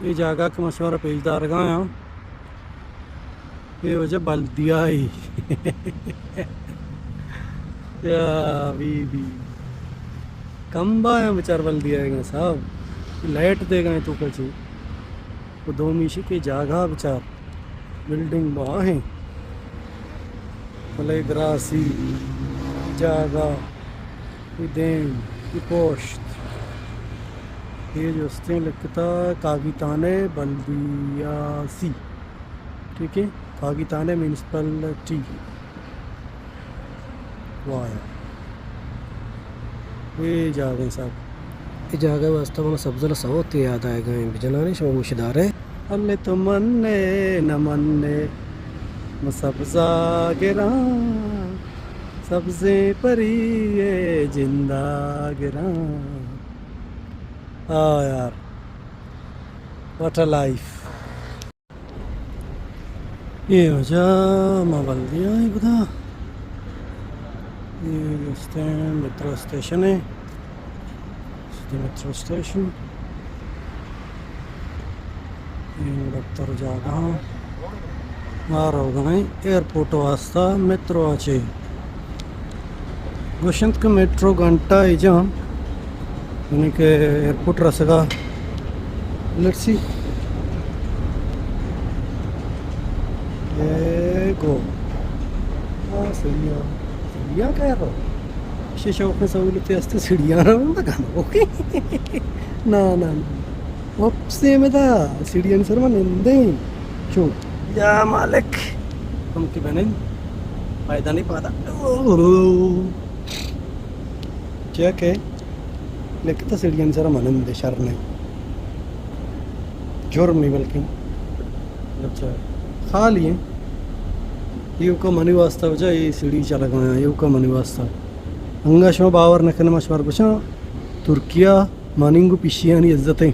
اے جاگہ کہ ما شمارا پیش دارگا آں، اے وجہ بلدیائی۔ یا بی بی۔ کمبا آں بچار بلدیائیگاں صاحب۔ لائٹ دیگا ایں توکا چی۔ و دومی شی کہ جاگہ بچار۔ بلڈنگ باہیں۔ بلے گراسی جاگہ۔ اے دیم، اے پشت۔ اے جستیں لکھتا کاگیتانے بلدیاسی۔ ٹھیک ہے؟ کاگیتانے میونسپلٹی۔ واہ یار۔ اے جاگہ صاحب۔ اے جاگہ واسطہ من سبزل سوت یاد آئے گئے۔ بجنانے شما گوش دارے۔ اللہ تو منے نہ منے، من سبزا گراں، سبزیں پری اے جندا گراں۔ آ یار، what a life۔ اے وجہ ما بلدی آئیں پدا۔ اے جستیں میٹرو اسٹیشن ہے۔ City metro station. اے دفتر جاگہ ہاں۔ ما روگا ایں ایئرپورٹ واسطہ میٹرو آ چے۔ گوشنت کہ میٹرو گھنٹہ ای جاں، یعنی کہ ایئرپورٹ رسگا۔ Let's see۔ اے گو۔ آ، سیڑھیاں۔ سیڑھیاں کہہ رہا۔ شے شوق سہولت است، سیڑھیاں رہا ہوں تو گانا۔ اوکے۔ نہ، نہ، نہ۔ اپسے میں دا سیڑھیاں سر من نندیں۔ چو۔ یا مالک۔ ہم کی بنن۔ فائدہ نہیں پاتا۔ چیک ہے، لکھتا سیڑھیانی سرا منند، شر نہیں، جرم نہیں بلکن۔ اچھا، خالی ہیں۔ ایوکا منی واسطہ وجہ، اے سیڑھی چا لگایا، ایوکا منی واسطہ۔ انگا شما باور نہ کنے، ما شمار گوشاں، ترکیہ مننگ و پیشیانی عزت ہیں۔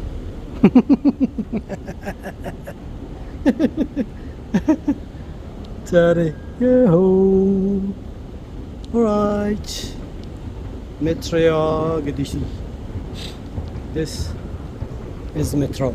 چارے، یہ ہو۔ Alright. Metro گدیشی۔ This is metro.